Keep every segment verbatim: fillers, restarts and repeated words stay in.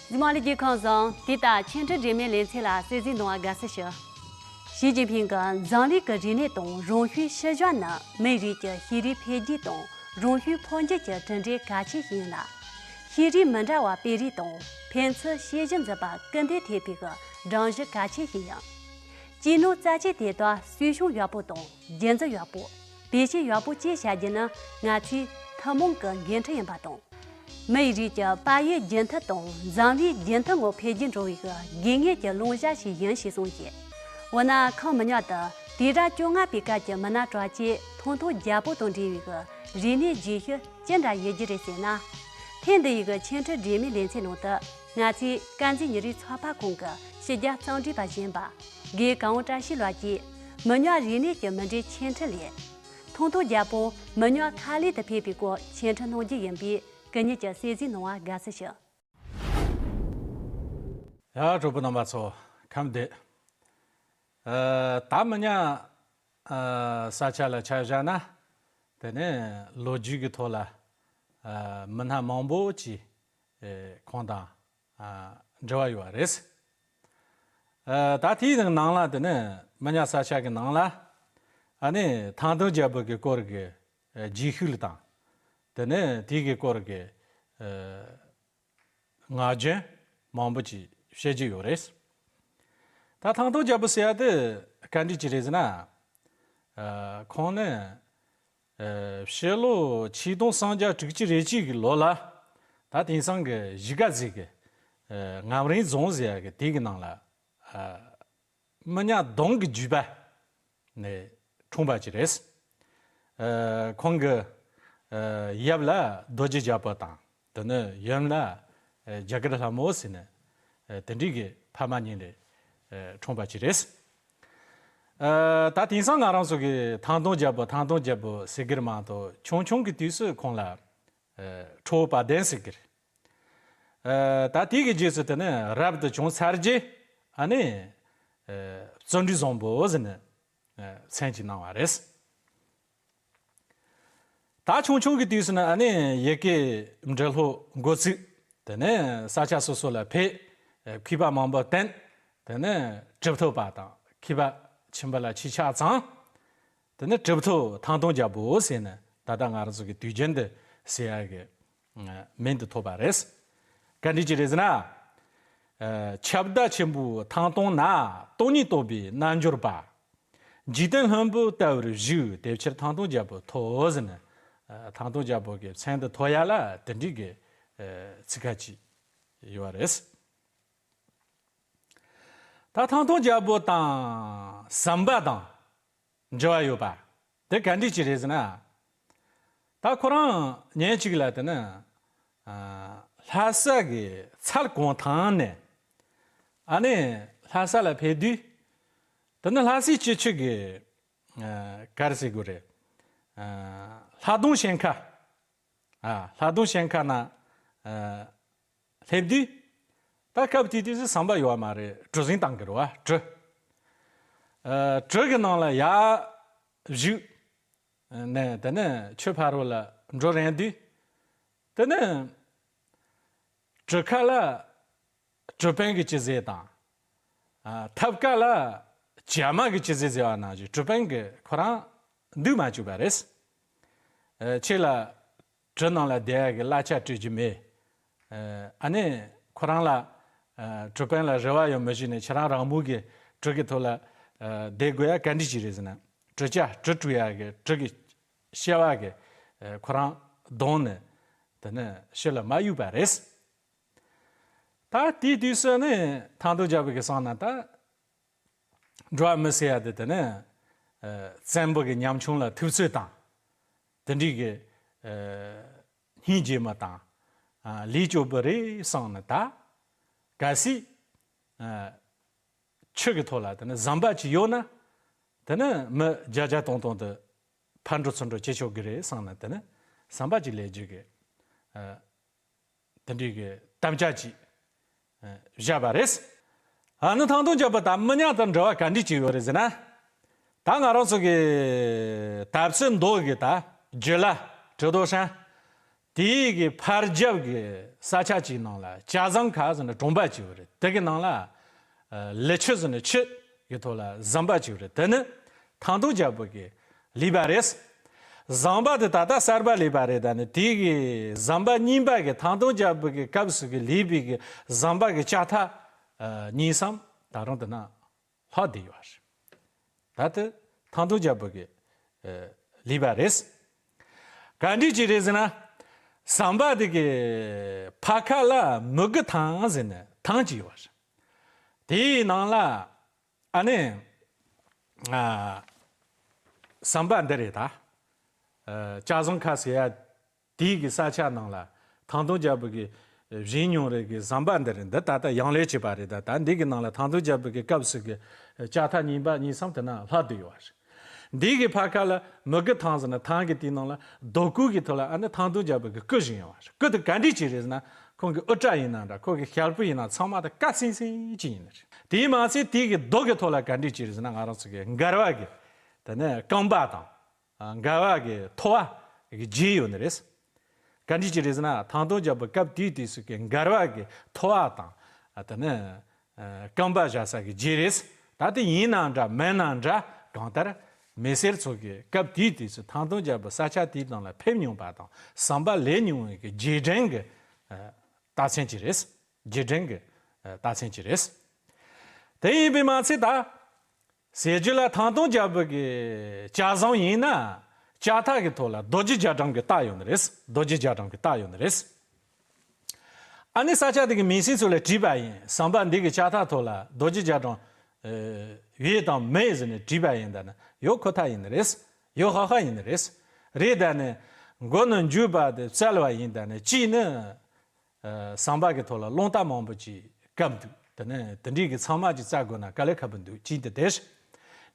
འཛིན་མ་ལས་རྒྱལ་ཁང་བཟང་དེ་ལྟར་ཆེས་མཐོའི་འབྲེལ་མོལ་ལེ་ཚན་ལ་གསན་གཟིགས་གནང་བར་དགའ་བསུ་ཞུ། ཞི་ཅིན་ཕིང་གིས་འཛམ་གླིང་གི་རིག་གནས་དང་རང་བྱུང་ཤུལ་བཞག་ནི་མིའི་རིགས་ཀྱི་ཤེས་རིག་འཕེལ་རྒྱས་དང་རང་བྱུང་འཕོ་འགྱུར་གྱི་གྲུབ་འབྲས་གལ་ཆེ་ཞིག་ཡིན་ལ། ཤེས་རིག་མི་འདྲ་བ་སྤེལ་རེས་དང་ཕན་ཚུན་ཤེས་བཞིན་འཛིན་པར་སྐུལ་འདེད་ཐེབས་པའི་སྒྲོམ་གཞི་གལ་ཆེ་ཞིག་ཡིན། སྤྱིར་ན་རྩ་ཆེ་དེ་དག་གསོ་སྐྱོང་ཡག་པོ་དང་རྒྱུན་འཛིན་ཡག་པོ། བེད་སྤྱོད་ཡག་པོ་བཅས་བྱ་རྒྱུ་ནི་ང་ཚོའི་ཐུན་མོང་གི་འགན་འཁྲི་ཡིན་པ་དང་། མིའི་རིགས་ཀྱི་དཔལ་ཡོན་རྒྱུན་མཐུད་དང་འཛམ་གླིང་རྒྱུན་མཐུད་ངང་འཕེལ་རྒྱས་འགྲོ་བའི་དགོས་ངེས་ཀྱི་བླང་བྱ་ཞིག་ཡིན་ཞེས་གསུངས་ཀྱི། འོ་ན་ཁོང་མི་ཉག་ཏུ་དུས་རབས་བཅོ་ལྔ་པའི་སྐབས་ཀྱི་མི་སྣ་གྲགས་ཅན་ཐང་སྟོང་རྒྱལ་པོ་དང་འབྲེལ་བའི་རིག་གནས་རྗེས་ཤུལ་ཅི་འདྲ་ཡོད་རྒྱུ་རེད་ཟེར་ན། ཐེངས་འདི་ཡི་ཆེས་མཐོའི་འབྲེལ་མོལ་ལེ་ཚན་ནང་དུ་ང་ཚོས་དཀར་མཛེས་ཉིན་རེའི་ཚགས་པར་ཁང་གི་ཕྱི་རྒྱལ་རྩོམ་སྒྲིག་པ་གཞོན་པ་དགེ་གང་བ་བཀྲ་ཤིས་ལགས་ཀྱིས་མི་ཉག་རིག་གནས་ཀྱི་མུ་འབྲེལ་འཆད་ཁྲིད་ལས། ཐང་སྟོང་རྒྱལ་པོ་མི་ཉག་ཁ་ལས་དུ་ཕེབས་པའི་སྐོར་འཆད་ཁྲིད་གནང་རྒྱུ་ཡིན་པས་སྐུ་ཉིད་ཀྱིས་གསན་གཟིགས་གནང་བར་དགའ་བསུ་ཞུ། ཡ། གྲོགས་པོ་རྣམ་པ་ཚོ་ཁམས་བདེ། ཨ། ད་མི་ཉག་ཨ། ས་ཆ་ལ་ཆ་བཞག་ན། དེ་ནས་ལོ་རྒྱུས་ཀྱི་ཐོག་ལ། ཨ། མི་སྣ་མང་པོ་ཅིག་ཨེ། ཁོང་དང་ཨ། འབྲེལ་བ་ཡོད་པ་རེད། ཨ། ད་དེའི་ནང་ལ་དེ་ནས་མི་ཉག་ས་ཆ་གི་ནང་ལ་ཨ་ནི་ཐང་སྟོང་རྒྱལ་པོ་གི་སྐོར་གྱི་ཨ། རྗེས་ཤུལ་དང་། དེ་ནས་དེ་གི་སྐོར་གྱི་ཨ། ངག་རྒྱུན་མང་པོ་ཅིག་བཤད་ཀྱི་ཡོད་རེད། ད་ཐང་སྟོང་རྒྱལ་པོ་ཟེར་ཡ་དེ་ག་འདྲ་ཅིག་རེད་ཟེར་ན། ཨ། ཁོང་ནི་ཨ། ཕྱི་ལོ་ཆིག་སྟོང་སུམ་བརྒྱ་དྲུག་ཅུ་རེ་གཅིག་གི་ལོ་ལ། ད་དེང་སང་གི་གཞིས་ཀ་རྩེ་གི་ཨ། ངམ་རིང་རྫོང་ཟེར་ཡ་གི་དེ་གི་ནང་ལ། ཨ། མི་ཉག་གདོང་གི་བརྒྱུད་པ་ནས་འཁྲུངས་པ་ཅིག་རེད། ཨ། ཁོང་གི་ཨ། ཡབ་ལ་རྡོ་རྗེ་རྒྱལ་པོ་དང་། དེ་ནས་ཡུམ་ལ་ཨ། རྒྱ་གར་ལྷ་མོ་ཟེར་ནས་ཨ། དེ་འདྲའི་གི་ཕ་མ་གཉིས་ནས་ཨ། འཁྲུངས་པ་ཅིག་རེད། ཨ། ད་དེང་སང་ང་རང་ཚོ་གི་ཐང་སྟོང་རྒྱལ་པོ་ཐང་སྟོང་རྒྱལ་པོ་ཟེར་གི་རེད་མ་གཏོགས་ཆུང་ཆུང་གི་དུས་སུ་ཁོང་ལ་ཨ། ཁྲོ་བོ་དཔལ་ལྡན་ཟེར་གི་རེད། ཨ། ད་དེ་གི་རྗེས་སུ་དེ་ནས་རབ་ཏུ་བྱུང་ཚར་རྗེས་ཨ་ནི་ཨ། བརྩོན་འགྲུས་བཟང་པོ་ཟེར་ནས་ཨ། མཚན་ཅིག་གནང་བ་རེད། ད་ཆུང་ཆུང་གི་དུས་སུ་ནི་ཨ་ནི་ཡི་གེ་འབྲི་ཀློག་འགོ་ཚུགས། དེ་ནས་ས་ཆ་སོ་སོ་ལ་ཕེབས། མཁས་པ་མང་པོ་བསྟེན། དེ་ནས་གྲུབ་ཐོབ་པ་དང་མཁས་པ་ཆེན་པོ་ལ་ཆེས་ཆ་ཚང་། དེ་ནས་གྲུབ་ཐོབ་ཐང་སྟོང་རྒྱལ་པོ་ཟེར་ནས་ད་ལྟ་ང་རང་ཚོ་གི་དུས་རྒྱུན་དུ་ཟེར་ཡ་གི་མིང་དུ་ཐོབ་པ་རེད། ག་འདྲ་ཅིག་རེད་ཟེར་ན། ཨ། ཁྱབ་བདག་ཆེན་པོ་ཐང་སྟོང་ན། སྟོང་ཉིད་རྟོགས་པའི་རྣལ་འབྱོར་པ། འཇིག་རྟེན་ལྷུན་པོ་ལྟ་བུར་བཞུགས། དེ་ཕྱིར་ཐང་སྟོང་རྒྱལ་པོ་ཐོབ་ཟེར་ནས། ཨ། ཐང་སྟོང་རྒྱལ་པོ་གི་མཚན་དུ་ཐོབ་ཡ་ལ་དེ་འདྲའི་གི་ཨ། ཚིག་ཁ་ཅིག་ཡོད་པ་རེད། ད་ཐང་སྟོང་རྒྱལ་པོ་དང་ཟམ་པ་དང་འབྲེལ་བ་ཡོད་པ་དེ་ག་འདྲ་ཅིག་རེད་ཟེར་ན། ད་ཁོ་རང་ཉིན་གཅིག་ལ་དེ་ནི་ཨ། ལྷ་ས་གི་ཚལ་གུང་ཐང་ནས་ཨ་ནི་ལྷ་ས་ལ་ཕེབས་དུས། དེ་ནི་ལྷ་སའི་སྤྱི་ཁྱབ་ཀྱི་ཨ། ག་རེ་ཟེར་དགོས་རེད། ཨ། ལྷ་གདོང་ཞིང་ཁ། ཨ། ལྷ་གདོང་ཞིང་ཁ་ན་ཨ། སླེབས་དུས། ད་སྐབས་དེ་དུས་སུ་ཟམ་པ་ཡོད་པ་མ་རེད། གྲུ་གཟིངས་བཏང་གི་རེད་བ། གྲུ། ཨ། གྲུ་གི་ནང་ལ་ཡར་བཞུགས་ནས་དེ་ནས་ཆུ་ཕ་རོལ་ལ་འགྲོ་རན་དུས། དེ་ནས་གྲུ་ཁ་ལ་གྲུ་དཔོན་གྱིས་ཅི་ཟེར་དང་། ཨ། ཐབ་ཀ་ལ་བྱེ་མ་གིས་ཅི་ཟེར་ཟེར་བ་ནང་བཞིན་གྲུ་དཔོན་གྱིས་ཁོ་རང་འདུག་མ་བཅུག་པ་རེད། ཨ། ཁྱེད་ལ་གྲུ་ནང་ལ་བསྡད་ཡ་གི་གླ་ཆ་སྤྲོད་རྒྱུ་མེད། ཨ། ཨ་ནི་ཁོ་རང་ལ་ཨ། གྲུ་དཔོན་ལ་རེ་བ་ཡང་མི་ཞུས་ནས་ཁྱེད་རང་རང་མོས་ཀྱི་གྲུ་གི་ཐོག་ལ་ཨ། བསྡད་དགོས་ཡ་ག་འདྲ་ཅིག་རེད་ཟེར་ན། གྲུ་ཆ་གྲུ་དཀྲུག་ཡ་གི་གྲུ་གི་བྱེ་བ་གིས་ཨ། ཁོ་རང་བརྡུངས་ནས་དེ་ནས་ཕྱི་ལ་མ་གཡུགས་པ་རེད། ད་དེའི་དུས་སུ་ནི་ཐང་སྟོང་རྒྱལ་པོ་གི་བསམ་ན་ད། འགྲོ་བ་མི་ཟེར་ཡ་དེ་དེ་ནི་ཨ། བཙན་པོ་གི་ཉམ་ཆུང་ལ་ཐུབ་ཚོད་དང་། དེ་འདྲའི་གི་ཨ། སྙིང་རྗེ་མོ་དང་། ཨ། ལས་སྐྱོ་པོ་རེད་བསམ་ནས་ད་གལ་སྲིད་ཨ། ཆུ་གི་ཐོག་ལ་དེ་ནི་ཟམ་པ་ཅིག་ཡོད་ན། དེ་ནི་མི་བརྒྱ་བརྒྱ་སྟོང་སྟོང་དུ་ཕར་འགྲོ་ཚུར་འགྲོ་བྱེད་ཆོག་གི་རེད་བསམ་ནས་དེ་ནི་ཟམ་པ་ཅིག་ལས་རྒྱུ་གི་ཨ། དེ་འདྲའི་གི་དམ་བཅའ་ཅིག་ཨ། བཞག་པ་རེད། ཨ་ནི་ཐང་སྟོང་རྒྱལ་པོ་དང་མི་ཉག་དང་འབྲེལ་བ་ག་འདྲ་ཅིག་ཡོད་རེད་ཟེར་ན། ད་ང་རང་ཚོ་གི་དར་ཚོན་མདོག་གི་ད་རྒྱུད་བླ་གྲི་ཐོགས་ཧྲན། དེའི་གི་ཕར་རྒྱབ་ཀྱི་ས་ཆ་གཅིག་ནང་ལ་ལྕགས་ཟམ་ཁ་ཟེར་ནས་གྲོང་པ་གཅིག་ཡོད་རེད། དེ་གི་ནང་ལ་ཨ་ལི་ཆུ་ཟེར་ནས་ཆུ་གི་ཐོག་ལ་ཟམ་པ་གཅིག་ཡོད་རེད། དེ་ནི་ཐང་སྟོང་རྒྱལ་པོ་གི་ལུས་པ་རེད། ཟམ་པ་དེ་ད་ལྟ་གསར་པ་ལུས་པ་རེད། ད་ནི་དེའི་གི་ཟམ་པ་རྙིང་པ་གི་ཐང་སྟོང་རྒྱལ་པོ་གི་སྐབས་སུ་གི་ལུས་པའི་གི་ཟམ་པ་གི་ལྕགས་ཐག་ཨ་གཉིས་སམ་ད་རུང་དེ་ན་ལྷག་བསྡད་ཡོད་རེད། ད་དེ་ཐང་སྟོང་རྒྱལ་པོ་གི་ཨ་ལུས་པ་རེད། ག་འདྲ་ཅིག་རེད་ཟེར་ན། ཟམ་པ་དེ་གི་ཕར་ཁ་ལ་མུ་གུ་ཐང་ཟེར་ནས་ཐང་ཅིག་ཡོད་རེད། དེའི་ནང་ལ་ཨ་ནི་ཨ་ཟམ་པ་འདི་རེད་ད། ཨ་ལྕགས་ཟམ་ཁ་ཟེར་ཡ་དེའི་གི་ས་ཆ་ནང་ལ་ཐང་སྟོང་རྒྱལ་པོ་གི་བཞེངས་མྱོང་རེད་གི་ཟམ་པ་འདི་རེད། འདི་ད་ལྟ་ཡང་ལས་བྱས་པ་རེད། ད་ད་འདི་གི་ནང་ལ་ཐང་སྟོང་རྒྱལ་པོ་གི་སྐབས་སུ་གི་ལྕགས་ཐག་རྙིང་པ་གཉིས་སམ་དེ་ན་ལྷག་བསྡད་ཡོད་རེད། འདི་གི་ཕར་ཁ་ལ་མུ་གུ་ཐང་ཟེར་ན་ཐང་གི་དེའི་ནང་ལ་རྡོ་སྐུ་གི་ཐོག་ལ་ཨ་ནི་ཐང་སྟོང་རྒྱལ་པོ་གི་སྐུ་བཞེངས་ཡོད་རེད། སྐུ་དེ་ག་འདྲ་ཅིག་རེད་ཟེར་ན་ཁོང་གི་དབུ་སྐྲ་ཡིན་ན་འདྲ། ཁོང་གི་ཞལ་ཕུ་ཡིན་ན་ཚང་མ་དེ་དཀར་སིང་སིང་ཅིག་ཡིན་ནི་རེད། དེས་མ་ཚད་དེ་གི་རྡོ་གི་ཐོག་ལ་ག་འདྲ་ཅིག་རེད་ཟེར་ན་ང་རང་ཚོ་གི་མགར་བ་གི་དེ་ནས་རྐང་པ་དང་། ཨ་མགར་བ་གི་ཐོ་བ་གི་རྗེས་ཡོད་ནི་རེད། ག་འདྲ་ཅིག་རེད་ཟེར་ན་ཐང་སྟོང་རྒྱལ་པོ་སྐབས་དེའི་དུས་སུ་གི་མགར་བ་གི་ཐོ་བ་དང་། ཨ་དེ་ནས་ཨ་རྐང་པ་བཞག་ས་གི་རྗེས་རེད། ད་དེ་ཡིན་ན་འདྲ་མིན་ན་འདྲ། གང་ལྟར་མི་སེར་ཚོ་གི་སྐབས་དེའི་དུས་སུ་ཐང་སྟོང་རྒྱལ་པོ་ས་ཆ་དེའི་ནང་ལ་ཕེབས་མྱོང་པ་དང་ཟམ་པ་ལས་མྱོང་བའི་གི་རྗེས་དྲན་གི་ཨ་རྟགས་མཚན་ཅིག་རེད། རྗེས་དྲན་གི་ཨ་རྟགས་མཚན་ཅིག་རེད། དེ་ཡིན་པས་མ་ཚད་ད། ཟེར་རྒྱུ་ལ་ཐང་སྟོང་རྒྱལ་པོ་གི་ལྕགས་ཟམ་ཡིན་ན་ལྕགས་ཐག་གི་ཐོག་ལ་རྡོ་རྗེ་རྒྱ་གྲམ་གྱི་རྟགས་ཡོད་ནི་རེད། རྡོ་རྗེ་རྒྱ་གྲམ་གྱི་རྟགས་ཡོད་ནི་རེད། ཨ་ནི་ས་ཆ་དེ་གི་མི་སེར་ཚོ་ལ་དྲིས་པ་ཡིན། ཟམ་པ་འདི་གི་ལྕགས་ཐག་ཐོག་ལ་རྡོ་རྗེ་རྒྱ་གྲམ་ཨེ་ཡོད་དམ་མེད་ཟེར་ནས་དྲིས་པ་ཡིན། ད་ནི་ཡོད་ཁོ་ཐག་ཡིན་ནི་རེད། ཡོད་ཧ་ཧ་ཡིན་ནི་རེད། རེད། ད་ནི་མགོ་ནས་མཇུག་བར་དུ་བཙལ་བ་ཡིན། ད་ནི་གཅིག་ནི། ཨ་ཟམ་པ་གི་ཐོག་ལ་རླུང་རྟ་མང་པོ་ཅིག་བཀབ་འདུག་དེ་ནས་དེ་འདྲའི་གི་ཚང་མ་ཅིག་བཙལ་དགོས་ན་དཀའ་ལས་ཁག་པོ་འདུག་གཅིག་དེ་དེ་རེད།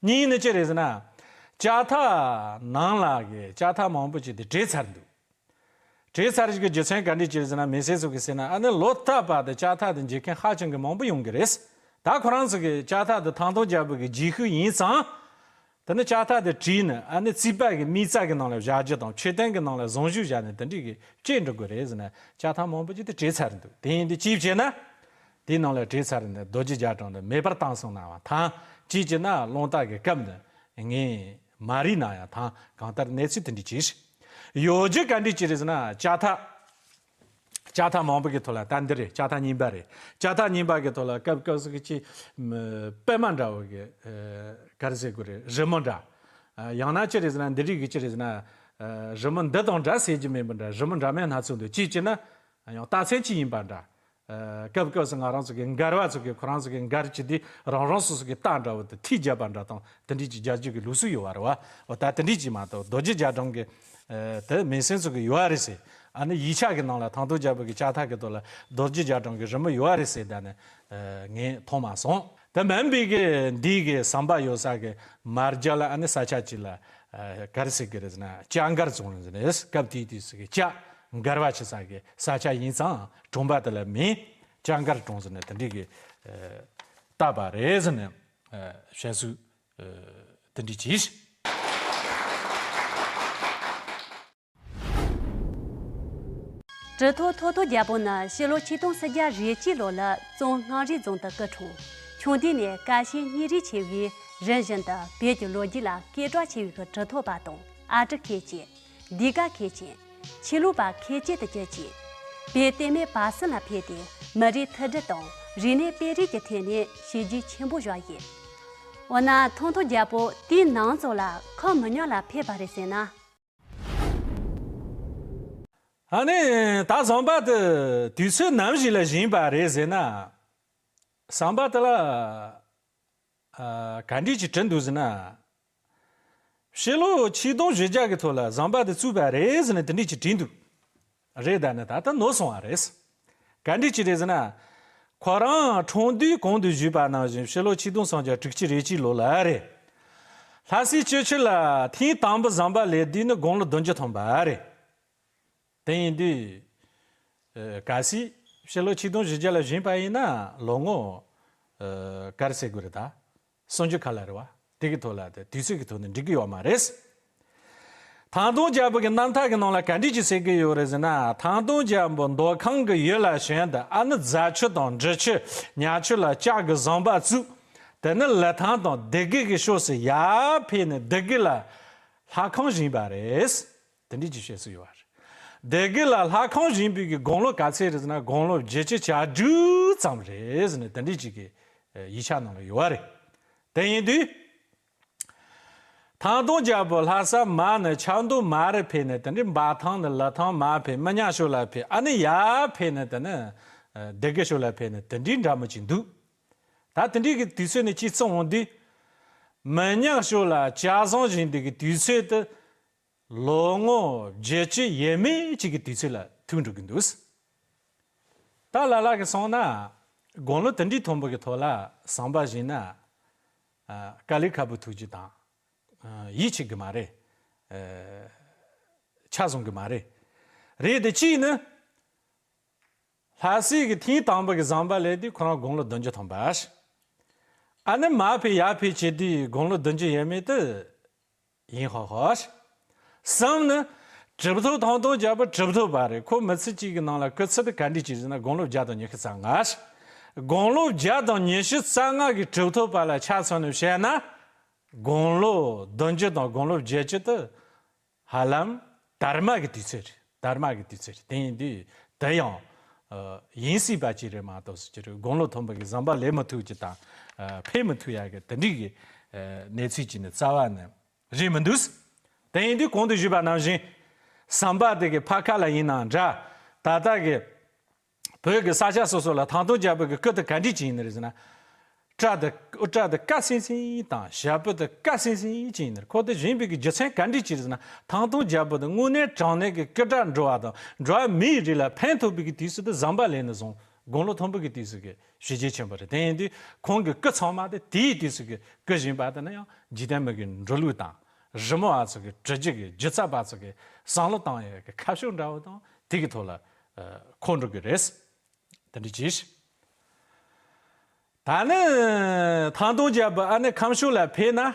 གཉིས་ནི་ཅི་རེད་ཟེར་ན། ལྕགས་ཐག་ནང་ལ་གི་ལྕགས་ཐག་མང་པོ་ཅིག་དེ་བྲེགས་ཚར་འདུག་བྲེགས་ཚར་གི་རྒྱུ་མཚན་ག་འདྲ་ཅིག་རེད་ཟེར་ན། མི་སེར་ཚོ་གི་ཟེར་ན་ཨ་ནི་ལོ་ལྟར་བར་དུ་ལྕགས་ཐག་དེ་འཇལ་མཁན་ཧ་ཅང་གི་མང་པོ་ཡོང་གི་རེད། ད་ཁོ་རང་ཚོ་གི་ལྕགས་ཐག་དེ་ཐང་སྟོང་རྒྱལ་པོ་གི་རྗེས་ཤུལ་ཡིན་ཙང་། དེ་ནི་ལྕགས་ཐག་དེ་བྲིས་ནས་ཨ་ནི་རྩིག་པ་གི་མིག་རྩ་གི་ནང་ལ་བཞག་རྒྱུ་དང་མཆོད་རྟེན་གི་ནང་ལ་བཟུང་བཞུགས་བཞག་ནས་དེ་འདྲའི་གི་བྱེད་འགྲོ་དགོས་རེད་ཟེར་ནས་ལྕགས་ཐག་མང་པོ་ཅིག་དེ་བྲེགས་ཚར་འདུག་དེ་ཡིན་དུས་གཅིག་བྱས་ན་དེའི་ནང་ལ་བྲེགས་ཚར་ནས་རྡོ་རྗེ་རྒྱ་གྲམ་དེ་མེད་པར་བཏང་སོང་ན་བ་དང་། གཅིག་བྱས་ན་རླུང་རྟ་གི་བཀབ་ནས་ངས་མ་རིག་ན་ཡང་ཐང་། གང་ལྟར་གནས་ཚུལ་དེ་འདྲའི་ཅིག་རེད། ཡོད་རྒྱུ་ག་འདྲའི་ཅིག་རེད་ཟེར་ན་ལྕགས་ཐག་ལྕགས་ཐག་མང་པོ་གི་ཐོག་ལ་ད་འདི་རེད། ལྕགས་ཐག་རྙིང་པ་རེད། ལྕགས་ཐག་རྙིང་པ་གི་ཐོག་ལ་སྐབས་སྐབས་སུ་གི་ཅི་པད་མ་འདྲ་བོ་གི་ཨ་ག་རེ་ཟེར་དགོས་རེད། རི་མོ་འདྲ། ཨ་ཡང་ན་ཅི་རེད་ཟེར་ན་འདི་རིགས་ཀྱི་ཅི་རེད་ཟེར་ན། ཨ་རི་མོ་འདི་དང་འདྲ་ཟེར་རྒྱུ་མེད་པ་འདྲ། རི་མོ་འདྲ་མིན་སྣ་ཚོགས་འདུག་གཅིག་བྱས་ན་ཡང་རྟགས་མཚན་གཅིག་ཡིན་པ་འདྲ། ཨ་སྐབས་སྐབས་སུ་ང་རང་ཚོ་གི་མགར་བ་ཚོ་གི་ཁོ་རང་ཚོ་གི་མགར་གྱི་དེ་རང་རང་སོ་སོ་གི་རྟ་འདྲ་བོ་དེ་ཐིག་རྒྱབ་པ་འདྲ་དང་དེ་འདྲས་ཀྱི་རྒྱག་རྒྱུ་གི་ལུགས་སྲོལ་ཡོད་པ་རེད་བ། འོ་ད་དེ་འདྲས་ཀྱི་མ་གཏོགས་རྡོ་རྗེ་རྒྱ་གྲམ་གི་ཨ་དེ་མིང་སྲིང་ཚོ་གི་ཡོད་རེད་ཟེར། ཨ་ནི་ཡིག་ཆ་གི་ནང་ལ་ཐང་སྟོང་རྒྱལ་པོ་གི་ལྕགས་ཐག་གི་ཐོག་ལ་རྡོ་རྗེ་རྒྱ་གྲམ་གི་རི་མོ་ཡོད་རེད་ཟེར། ད་ནི་ཨ་ངས་མཐོང་མ་སོང་། དེ་མིན་པའི་གི་འདི་གི་ཟམ་པ་ཡོད་ས་གི་མར་རྒྱ་ལ་ཨ་ནི་ས་ཆ་གཅིག་ལ་ཨ་ག་རེ་ཟེར་གི་རེད་ཟེར་ན་ལྕགས་མགར་རྫོང་རེད་ཟེར་ནས། སྐབས་དེའི་དུས་སུ་གི་ལྕགས་མགར་བ་བྱེད་ས་གི་ས་ཆ་ཡིན་ཙང་གྲོང་པ་དེ་ལ་མིང་ལྕགས་མགར་གྲོང་ཟེར་ནས་དེ་འདྲའི་གི་ཨ་བཏགས་པ་རེད་ཟེར་ནས་ཨ་བཤད་སྲོལ་ཨ་དེ་འདྲའི་ཅིག་གྲི་ཐོགས་ཐོགས་ཐོགས་རྒྱལ་པོ་ནི་ཕྱི་ལོ་ཆིག་སྟོང་སུམ་བརྒྱ་རེ་གཅིག་ལོ་ལ་ཙོང་སྔགས་རིའི་རྫོང་དུ་སྐུ་འཁྲུངས། ཆུང་དུས་ནས་དགའ་ཞེན་སྙིང་རུས་ཆེ་བས་རིམ་བཞིན་དུ་བོད་ཀྱི་ལོ་རྒྱུས་ལ་སྐད་གྲགས་ཆེ་བའི་གྲི་ཐོགས་པ་དང་ཨ་ཀྲི་མཁས་ཅན། ལྡེ་དགའ་མཁས་ཅན། ཆོས་ལུགས་པ་མཁས་ཅན་དུ་གྱུར་ཅིང་། བོད་བསྟན་མའི་བར་གསེང་ལ་ཕེབས་ཏེ་མི་རིགས་མཐུན་སྒྲིལ་དང་རིག་གནས་སྤེལ་རེས་ཀྱི་ཐད་ནས་བྱས་རྗེས་ཆེན་པོ་བཞག་ཡོད། འོ་ན་ཐོགས་ཐོགས་རྒྱལ་པོ་དེའི་ནང་ཚོ་ལ་ཁོམ་མི་ཉུང་ལ་ཕེབས་པ་རེད་ཟེར་ན། ཨ་ནི་ད་ཟམ་པ་དེ་དུས་ཚོད་ནམ་ཞིག་ལ་བཞེངས་པ་རེད་ཟེར་ན། ཟམ་པ་དེ་ལ་ཨ་ག་འདྲས་ཅིག་བྲིས་འདུག་ཟེར་ན། ཕྱི་ལོ་ཆིག་སྟོང་བཞི་བརྒྱ་གི་ཐོག་ལ་ཟམ་པ་དེ་བཙུགས་པ་རེད་ཟེར་ནས་དེ་འདྲས་ཅིག་བྲིས་འདུག་རེད། ད་ནི་ད་ལྟ་ནོར་སོང་བ་རེད། ག་འདྲས་ཅིག་རེད་ཟེར་ན། ཁོ་རང་འཁྲུངས་དུས་གོང་དུ་ཞུས་པ་ནང་བཞིན་ཕྱི་ལོ་ཆིག་སྟོང་སུམ་བརྒྱ་དྲུག་ཅུ་རེ་གཅིག་ལོ་ལ་རེད། ལྷ་སའི་སྤྱི་ཆིངས་ལ་ཐེངས་དང་པོ་ཟམ་པ་ལས་དུས་ནི་དགུང་ལོ་བདུན་ཅུ་ཐོན་པ་རེད། དེ་ཡིན་དུས། ཨ་གལ་སྲིད་ཕྱི་ལོ་ཆིག་སྟོང་བཞི་བརྒྱ་ལ་བཞེངས་པ་ཡིན་ན་ལོ་ངོ་ཨ་ག་རེ་ཟེར་དགོས་རེད་ད། སུམ་ཅུ་ཁ་ལ་རེད་བ། དེ་གི་ཐོག་ལ་དེ་དུས་ཚོད་ཀྱི་ཐོག་ནས་འགྲིག་གི་ཡོད་མ་རེད། ཐང་སྟོང་རྒྱལ་པོ་གི་རྣམ་ཐར་གྱི་ནང་ལ་ག་འདྲ་ཅིག་ཟེར་གྱི་ཡོད་རེད་ཟེར་ན། ཐང་སྟོང་རྒྱལ་པོ་མདོ་ཁམས་ཀྱི་ཡུལ་ལ་བྱོན་ཏེ། ཨ་ནི་རྫ་ཆུ་དང་འབྲི་ཆུ་ཉ་ཆུ་ལ་ལྕགས་ཀྱི་ཟམ་པ་བཙུགས། དེ་ནས་ལི་ཐང་དང་སྡེ་དགེ་གི་ཕྱོགས་སུ་ཡར་ཕེབས་ནས་སྡེ་དགེ་ལ་ལྷ་ཁང་བཞེངས་པ་རེད། དེ་འདྲ་ཅིག་བཤད་སྲོལ་ཡོད་པ་རེད། སྡེ་དགེ་ལ་ལྷ་ཁང་བཞེངས་པའི་གི་དགུང་ལོ་ག་ཚོད་རེད་ཟེར་ན། དགུང་ལོ་བརྒྱད་ཅུ་གྱ་དྲུག་ཙམ་རེད་ཟེར་ནས་དེ་འདྲ་ཅིག་གི་ཡིག་ཆ་ནང་ལ་ཡོད་པ་རེད། དེ་ཡིན་དུས། ཐང་སྟོང་རྒྱལ་པོ་ལྷ་ས་མར་ནས་ཆབ་མདོ་མར་ཕེབས་ནས། དེ་ནས་འབའ་ཐང་ནས་ལི་ཐང་མར་ཕེབས། མི་ཉག་ཕྱོགས་ལ་ཕེབས། ཨ་ནི་ཡར་ཕེབས་ནས་དེ་ནས་སྡེ་དགེ་ཕྱོགས་ལ་ཕེབས་ནས། དེ་འདྲའི་འདྲ་མོ་ཅིག་འདུག་ད་དེ་འདྲའི་གི་དུས་ཚོད་ནས་ཅིག་བརྩི་འོང་དུས། མི་ཉག་ཕྱོགས་ལ་ལྕགས་ཟམ་བཞེངས་དུས་ཀྱི་དུས་ཚོད་དེ། ལོ་ངོ་བརྒྱད་ཅུ་ཡས་མས་ཅིག་གི་དུས་ཚོད་ལ་ཐུག་འགྲོ་གི་འདུག་ད་ལ་ལ་གིས་སོང་ན། དགུང་ལོ་དེ་འདྲའི་མཐོན་པོ་གི་ཐོག་ལ་ཟམ་པ་བཞེངས་ན། ཨ། དཀའ་ལས་ཁག་པོ་ཐུག་རྒྱུ་དང་། ཨ། ཡིད་ཆེས་གི་མ་རེད། ཨ། ཆ་བཟང་གི་མ་རེད། རེད་དེ། གཅིག་ནི། ལྷ་སའི་གི་ཐེངས་དང་པོ་གི་ཟམ་པ་ལས་དུས་ཁོ་རང་དགུང་ལོ་བདུན་ཅུ་ཐམ་པ། ཨ་ནི་མར་ཕེབས་ཡར་ཕེབས་བྱེད་དུས་དགུང་ལོ་བདུན་ཅུ་ཡས་མས་དེ་ཡིན་ཧོ་ཧོ། གསུམ་ནི། གྲུབ་ཐོབ་ཐང་སྟོང་རྒྱལ་པོ་གྲུབ་ཐོབ་པ་རེད། ཁོ་མི་ཚེ་གཅིག་གི་ནང་ལ་སྐུ་ཚེ་དེ་ག་འདྲ་ཅིག་ཟེར་ན། དགུང་ལོ་བརྒྱ་དང་ཉི་ཤུ་རྩ་ལྔ། དགུང་ལོ་བརྒྱ་དང་ཉི་ཤུ་རྩ་ལྔ་གི་གྲུབ་ཐོབ་པ་ལ་ཆ་མཚོན་ནས་བཤད་ན། དགུང་ལོ་བདུན་ཅུ་དང་དགུང་ལོ་བརྒྱད་ཅུ་དེ། ཧ་ལམ་དར་མ་གི་དུས་ཚོད་རེད། དར་མ་གི་དུས་ཚོད་རེད། དེ་ཡིན་དུས་དེ་ཡང་། ཨ། ཡིན་སྲིད་པ་ཅིག་རེད་མ་གཏོགས། ཅི་རེད། དགུང་ལོ་མཐོན་པོ་གི་ཟམ་པ་ལས་མི་ཐུབ་ཅིག་དང་། ཨ། ཕེབས་མི་ཐུབ་ཡག་གི་དེ་འདྲའི་གི། ཨ། གནས་ཚུལ་ཅིག་ནི་རྩ་བ་ནས་རེད་མི་འདུག་དེ་ཡིན་དུས་གོང་དུ་ཞུས་པ་ནང་བཞིན། ཟམ་པ་དེ་གི་ཕར་ཁ་ལ་ཡིན་ནའང་འདྲ། ད་ལྟ་གི་བོད་ཀྱི་ས་ཆ་སོ་སོ་ལ་ཐང་སྟོང་རྒྱལ་པོ་གི་སྐུ་དེ་ག་འདྲ་ཅིག་ཡིན་ནི་རེད་ཟེར་ན། སྐྲ་དེ། སྐྲ་དེ་དཀར་སིང་སིང་དང་ཞལ་པོ་དེ་དཀར་སིང་སིང་ཅིག་ཡིན་ནི་རེད། ཁོ་དེ་བཞེངས་པའི་གི་རྒྱུ་མཚན་ག་འདྲ་ཅིག་རེད་ཟེར་ན། ཐང་སྟོང་རྒྱལ་པོ་དེ་དངོས་གནས་དྲང་གནས་ཀྱི་སྐུ་དྲག་འགྲོ་བ་དང་འགྲོ་བ་མིའི་རིགས་ལ་ཕན་ཐོགས་པའི་གི་དུས་སུ་དེ་ཟམ་པ་ལས་ནས་བཟུང་དགུང་ལོ་མཐོན་པོ་གི་དུས་སུ་གི་གཞི་རྒྱ་ཆེན་པོ་རེད། དེ་ཡིན་དུས་ཁོང་གི་སྐུ་ཚང་མ་དེ་དེའི་དུས་སུ་གི་སྐུ་བཞེངས་པ་དེ་ནི་ཡང་འཇིག་རྟེན་མི་གི་འགྲོ་ལུགས་དང་། རི་མོ་བ་ཚོ་གི་བྲི་རྒྱུ་གི་སྒྱུ་རྩལ་པ་ཚོ་གི་བསམ་བློ་བཏང་ཡག་གི་ཁ་ཕྱོགས་འདྲ་བོ་དང་དེ་གི་ཐོག་ལ། ཨ། འཁོར་འགྲོ་གི་རེད། དེ་འདྲ་ཅིག་ད་ནི་ཐང་སྟོང་རྒྱལ་པོ་ཨ་ནི་ཁམས་ཕྱོགས་ལ་ཕེབས་ན།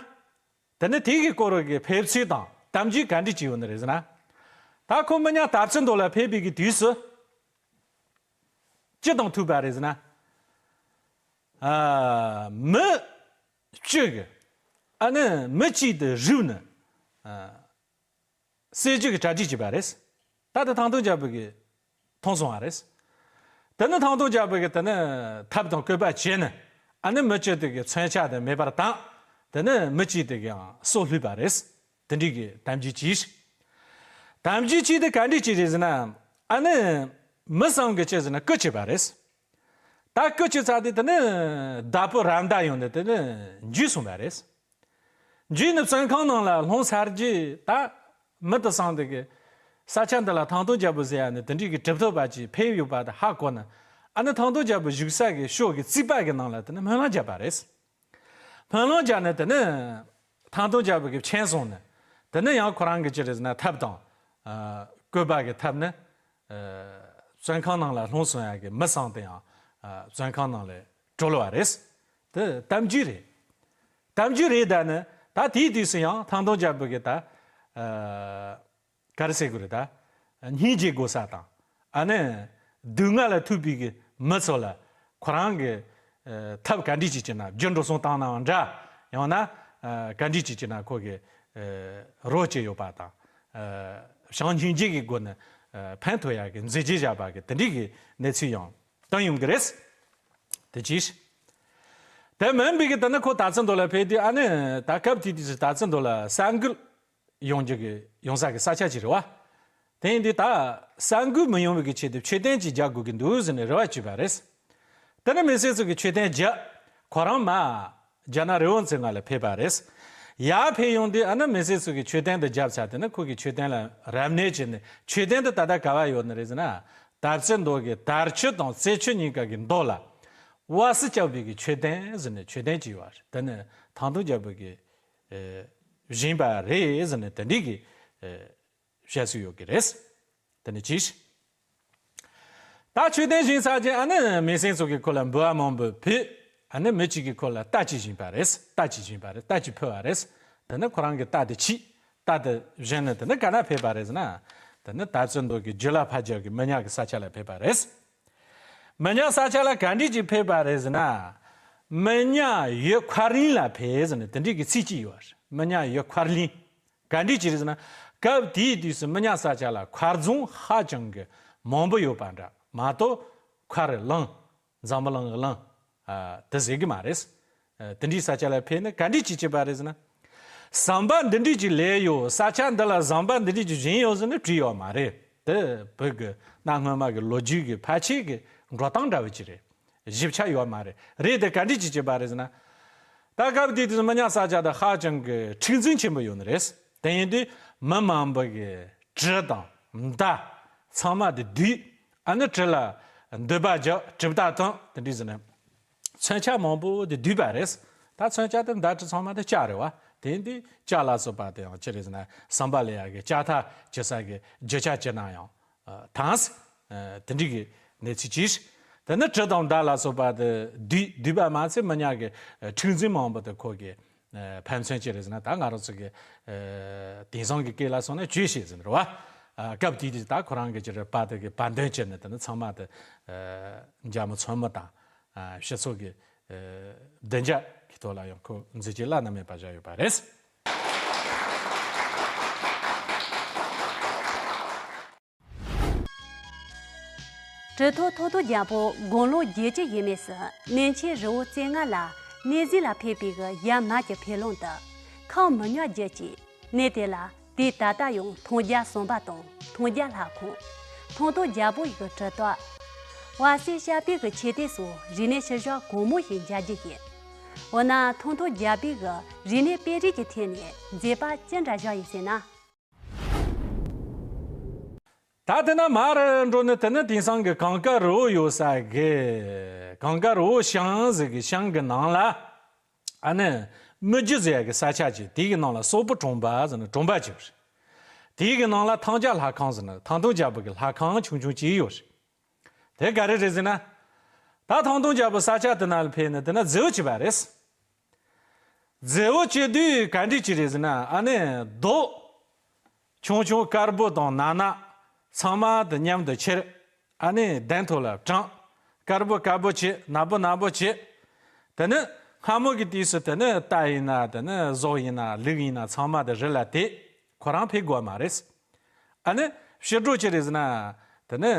དེ་ནི་དེ་གི་སྐོར་གྱི་ཕེབས་ཚུལ་དང་གཏམ་རྒྱུད་ག་འདྲ་ཅིག་ཡོད་ནི་རེད་ཟེར་ན། ད་ཁོ་མི་ཉག་དར་རྩེ་མདོ་ལ་ཕེབས་པའི་གི་དུས་སུ། ཅི་དང་ཐུག་པ་རེད་ཟེར་ན། ཨ། མི་བཅུ་གི། ཨ་ནི་མི་གཅིག་དེ་རུབ་ནས། ཨ། བསད་རྒྱུ་གི་གྲ་སྒྲིག་བྱས་པ་རེད། ད་དེ་ཐང་སྟོང་རྒྱལ་པོ་གིས་མཐོང་སོང་བ་རེད། དེ་ནི་ཐང་སྟོང་རྒྱལ་པོ་གིས་དེ་ནི་ཐབས་དང་བཀོད་པ་བྱས་ནས། ཨ་ནི་མི་བཅུ་དེ་གི་མཚོན་ཆ་དེ་མེད་པར་བཏང་། དེ་ནི་མི་གཅིག་དེ་གི་ཡང་སྲོག་བླུས་པ་རེད། དེ་འདྲའི་གི་གཏམ་རྒྱུད་ཅིག་གཏམ་རྒྱུད་ཅིག་དེ་ག་འདྲ་ཅིག་རེད་ཟེར་ན། ཨ་ནི་མི་གསུམ་གིས་ཅི་ཟེར་ན་སྐུ་བྱས་པ་རེད། ད་སྐུ་བྱས་ཚར་དུས་དེ་ནི་བདག་པོ་རམ་ད་ཡོང་ནས་དེ་ནི་འཇུས་སོང་བ་རེད། འཇུས་ནས་བཙོན་ཁང་ནང་ལ་ལྷུང་ཚར་རྗེས། ད་མི་དེ་གསུམ་དེ་གིས་ས་ཆ་འདི་ལ་ཐང་སྟོང་རྒྱལ་པོ་ཟེར་ཡ་ནི་དེ་འདྲའི་གི་གྲུབ་ཐོབ་པ་ཅིག་ཕེབས་ཡོད་པ་དེ་ཧ་གོ་ནས། ཨ་ནི་ཐང་སྟོང་རྒྱལ་པོ་བཞུགས་ས་གི་ཕྱོགས་ཀྱི་རྩིག་པ་གི་ནང་ལ་དེ་ནི་སྨོན་ལམ་བརྒྱབ་པ་རེད། སྨོན་ལམ་བརྒྱབ་ནས་དེ་ནི་ཐང་སྟོང་རྒྱལ་པོ་གིས་མཁྱེན་སོང་ནས། དེ་ནི་ཡང་ཁོ་རང་གིས་ཅི་རེད་ཟེར་ན། ཐབས་དང་། ཨ། བཀོད་པ་གི་ཐབས་ནས། ཨ། བཙོན་ཁང་ནང་ལ་ལྷུང་སོང་ཡ་གི་མི་གསུམ་དེ་ཡང་། ཨ། བཙོན་ཁང་ནང་ལས་གྲོལ་བ་རེད། དེ་གཏམ་རྒྱུད་རེད། གཏམ་རྒྱུད་རེད། ད་ནི་ད་དེའི་དུས་སུ་ཡང་ཐང་སྟོང་རྒྱལ་པོ་གིས་ད། ཨ། ག་རེ་ཟེར་དགོས་རེད། ད་སྙིང་རྗེ་དགོས་ས་དང་། ཨ་ནི་སྡུག་བསྔལ་ལ་ཐུག་པའི་གི་མི་ཚོ་ལ་ཁོ་རང་གིས། ཨ། ཐབས་ག་འདྲ་ཅིག་བྱས་ན་རྒྱུ་འགྲོ་སོང་བཏང་ནའང་འདྲ། ཡང་ན། ཨ། ག་འདྲ་ཅིག་བྱས་ན་ཁོ་གི། ཨ། རོགས་བྱས་ཡོད་པ་དང་། ཨ། བྱམས་སྙིང་རྗེ་གི་སྒོ་ནས། ཨ། ཕན་ཐོགས་ཡག་གི་མཛད་རྗེས་བཞག་པ་གི་དེ་འདྲའི་གི་གནས་ཚུལ་ཡང་བཏོན་ཡོང་གི་རེད། དེ་ཅིག་དེ་མིན་པའི་གི་དེ་ནི་ཁོ་དར་རྩེ་མདོ་ལ་ཕེབས་དུས། ཨ་ནི་ད་སྐབས་དེ་དུས་སུ་དར་རྩེ་མདོ་ལ་ས་འགུལ་ཡོང་རྒྱུ་གི་ཡོང་ས་གི་ས་ཆ་ཅིག་རེད་བ། དེ་ཡིན་དུས་ད་ས་འགུལ་མི་ཡོང་བའི་གི་ཆེད་དུ་མཆོད་རྟེན་ཅིག་རྒྱག་དགོས་ཀྱི་འདུག་ཟེར་ནས་རེ་བ་བྱས་པ་རེད། དེ་ནི་མི་སེར་ཚོ་གིས་མཆོད་རྟེན་བརྒྱབ། ཁོ་རང་མར་རྒྱ་ནག་རི་བོ་རྩེ་ལྔ་ལ་ཕེབས་པ་རེད། ཡར་ཕེབས་ཡོང་དུས་ཨ་ནི་མི་སེར་ཚོ་གིས་མཆོད་རྟེན་དེ་བརྒྱབ་ཚར། དེ་ནི་ཁོ་གིས་མཆོད་རྟེན་ལ་རབ་གནས་བྱས་ནས། མཆོད་རྟེན་དེ་ད་ལྟ་ག་བ་ཡོད་ནི་རེད་ཟེར་ན། དར་རྩེ་མདོ་གི་དར་ཆུ་དང་རྩེ་ཆུ་གཉིས་ཀ་གི་མདོ་ལ། དབལ་སྲི་བཅག་པའི་གི་མཆོད་རྟེན་ཟེར་ནས་མཆོད་རྟེན་ཅིག་ཡོད་པ་རེད། དེ་ནི་ཐང་སྟོང་རྒྱལ་པོ་གིས། ཨེ། བཞེངས་པ་རེད་ཟེར་ནས་དེ་འདྲའི་གི། ཨེ། བཤད་སྲོལ་ཡོད་ཀྱི་རེད། དེ་ནི་ཅི། ད་མཆོད་རྟེན་བཞེངས་ཚར་རྗེས་ཨ་ནི་མི་སེར་ཚོ་གིས་ཁོ་ལ་འབུལ་བ་མང་པོ་ཕུལ། ཨ་ནི་མི་གཅིག་གིས་ཁོ་ལ་རྟ་གཅིག་བྱིན་པ་རེད། རྟ་གཅིག་བྱིན་པ་རེད། རྟ་གཅིག་ཕུལ་བ་རེད། དེ་ནི་ཁོ་རང་གི་རྟ་དེ་ཁྱེར། རྟ་དེ་བཞོན་ནས་དེ་ནི་ག་ན་ཕེབས་པ་རེད་ཟེར་ན། དེ་ནི་ད་ཚོད་མདོ་གི་རྒྱུད་ལ་ཕ་རྒྱལ་གྱི་མི་ཉག་གི་ས་ཆ་ལ་ཕེབས་པ་རེད། མི་ཉག་ས་ཆ་ལ་ག་འདྲས་ཅིག་ཕེབས་པ་རེད་ཟེར་ན། མི་ཉག་ཡུལ་མཁར་གླིང་ལ་ཕེབས་ཟེར་ནས་དེ་འདྲས་ཀྱི་ཚིག་ཅིག་ཡོད་རེད། མི་ཉག་ཡུལ་མཁར་གླིང་། ག་འདྲས་ཅིག་རེད་ཟེར་ན། སྐབས་དེའི་དུས་སུ་མི་ཉག་ས་ཆ་ལ་མཁར་རྫོང་ཧ་ཅང་གི་མང་པོ་ཡོད་པ་འདྲ་མ་གཏོགས། མཁར་གླིང་། འཛམ་བུ་གླིང་གི་གླིང་། ཨ། དེ་ཟེར་གི་མ་རེད། ཨ། དེ་འདྲའི་ས་ཆ་ལ་ཕེབས་ནས་ག་འདྲས་ཅིག་བྱས་པ་རེད་ཟེར་ན། ཟམ་པ་འདི་འདྲས་ཅིག་ལས་ཡོད། ས་ཆ་འདི་ལ་ཟམ་པ་འདི་འདྲས་ཅིག་བཞེངས་ཡོད་ཟེར་ནས་བྲིས་ཡོད་མ་རེད། དེ་བོད་ཀྱི་གནའ་སྔོན་མ་གི་ལོ་རྒྱུས་ཀྱི་ཕལ་ཆེར་གྱི་འགྲོ་སྟངས་འདྲ་བོ་ཅིག་རེད། ཞིབ་ཆ་ཡོད་མ་རེད། རེད་དེ་ག་འདྲས་ཅིག་བྱས་པ་རེད་ཟེར་ན། ད་སྐབས་དེ་དུས་སུ་མི་ཉག་ས་ཆ་དེ་ཧ་ཅང་གི་འཁྲུག་འཛིང་ཆེན་པོ་ཡོད་ནི་རེད། དེ་ཡིན་དུས་མི་མང་པོ་གི་གྲི་དང་མདའ་ཚང་མ་དེ་བསྡུས། ཨ་ནི་གྲི་ལ་མདུད་པ་རྒྱག་གྲི་མདའ་འཐེན་དེ་འདྲས་ཟེར་ནས། མཚོན་ཆ་མང་པོ་དེ་བསྡུས་པ་རེད། ད་མཚོན་ཆ་དེ་མདའ་གྲི་ཚང་མ་དེ་ལྕགས་རེད་བ། དེ་ཡིན་དུས་ལྕགས་ལ་སོགས་པ་དེ་ཡང་ཅི་རེད་ཟེར་ན། ཟམ་པ་ལས་ཡག་གི་ལྕགས་ཐག་ཇི་ས་གི་རྒྱུ་ཆ་ཇི་ན་ཡང་ཐང་། དེ་འདྲའི་གི་གནས་ཚུལ་གྱིས། དེ་ནི་གྲི་དང་མདའ་ལ་སོགས་པ་དེ་བསྡུས་བསྡུས་པ་མ་ཚད་མི་ཉག་གི་འཁྲུག་འཛིང་མང་པོ་དེ་ཁོ་གི་ཕན་ཚུན་ཅི་རེད་ཟེར་ན། ད་ང་རང་ཚོ་གི་དེང་སང་གི་སྐད་ལ་སོང་ན་གྱོད་བཤད་ཟེར་ནི་རེད་བ། སྐབས་དེ་དུས་ད་ཁོ་རང་གི་ཅི་རེད་པ་དེ་གི་བ་དོན་བྱས་ནས་དེ་ནི་ཚང་མ་དེ་འཇའ་མི་ཚོན་མི་དང་། ཨ། སྤྱི་ཚོགས་ཀྱི། ཨ། བདེ་འཇགས་ཀྱི་ཐོག་ལ་ཡང་ཁོ་མཛད་རྗེས་བླ་ན་མེད་པ་བཞག་ཡོད་པ་རེད། གྲི་ཐོག་ཐོག་ཐོག་རྒྱལ་པོ་དགུང་ལོ་བརྒྱད་ཅུ་ཡས་མས་སུ་གནས་ཆེན་རི་བོ་རྩེ་ལྔ་ལ་གནས་གཟིགས་ལ་ཕེབས་པའི་གི་ཡབ་མ་གྱི་ཕེབས་ལམ་དུ་ཁམས་མི་ཉག་རྒྱུད་ཀྱི་གནས་དེ་ལ། དེ་ད་ལྟ་ཡང་ཐང་རྒྱལ་ཟམ་པ་དང་ཐང་རྒྱལ་ལྷ་ཁང་། ཐང་སྟོང་རྒྱལ་པོ་ཡི་གྲུབ་ཐོབ། བར་སེང་ཞབས་པད་ཀྱི་མཆོད་རྟེན་སོགས་རིག་གནས་ཤུལ་བཞག་གང་མང་ཞིག་མཇལ་རྒྱུ་ཡིན། འོ་ན་ཐང་སྟོང་རྒྱལ་པོའི་རིག་གནས་སྤེལ་རེས་ཀྱི་ཐད་ནས་མཛད་པ་ཅི་འདྲ་བཞག་ཡོད་ཟེར་ན། ད་དེ་ན་མར་འགྲོ་ནས་དེ་ནི་དེང་སང་གི་གངས་དཀར་རི་བོ་ཡོད་ས་གི། གངས་དཀར་རི་བོ་ཞང་ཟེར་གི་ཞང་གི་ནང་ལ། ཨ་ནི་མི་རྒྱུད་ཟེར་ཡ་གི་ས་ཆ་ཅིག་དེའི་གི་ནང་ལ་སོག་པོ་གྲོང་པ་ཟེར་ནི་གྲོང་པ་ཅིག་ཡོད་རེད། དེའི་གི་ནང་ལ་ཐང་རྒྱལ་ལྷ་ཁང་ཟེར་ནི་ཐང་སྟོང་རྒྱལ་པོ་གི་ལྷ་ཁང་ཆུང་ཆུང་ཅིག་ཡོད་རེད། དེ་ག་རེ་རེད་ཟེར་ན། ད་ཐང་སྟོང་རྒྱལ་པོ་ས་ཆ་དེ་ན་ལ་ཕེབས་ནས་དེ་ན་མཛེའུ་བྱས་པ་རེད། མཛེའུ་བྱེད་དུས་ག་འདྲ་ཅིག་རེད་ཟེར་ན། ཨ་ནི་རྡོ་ཆུང་ཆུང་དཀར་པོ་དང་ནག་ནག་ཚང་མ་དེ་མཉམ་དུ་ཁྱེར། ཨ་ནི་གདན་ཐོག་ལ་དྲངས། དཀར་པོ་དཀར་པོ་བྱས། ནག་པོ་ནག་པོ་བྱས། དེ་ནི་སྔ་མོ་གི་དུས་སུ་དེ་ནི་རྟ་ཡིན་ན་དེ་ནི་ཟོག་ཡིན་ན་ལུག་ཡིན་ན་ཚང་མ་དེ་རི་ལ་དེད། ཁོ་རང་ཕེབས་དགོས་མ་རེད། ཨ་ནི་ཕྱི་དྲོ་ཅི་རེད་ཟེར་ན། དེ་ནི་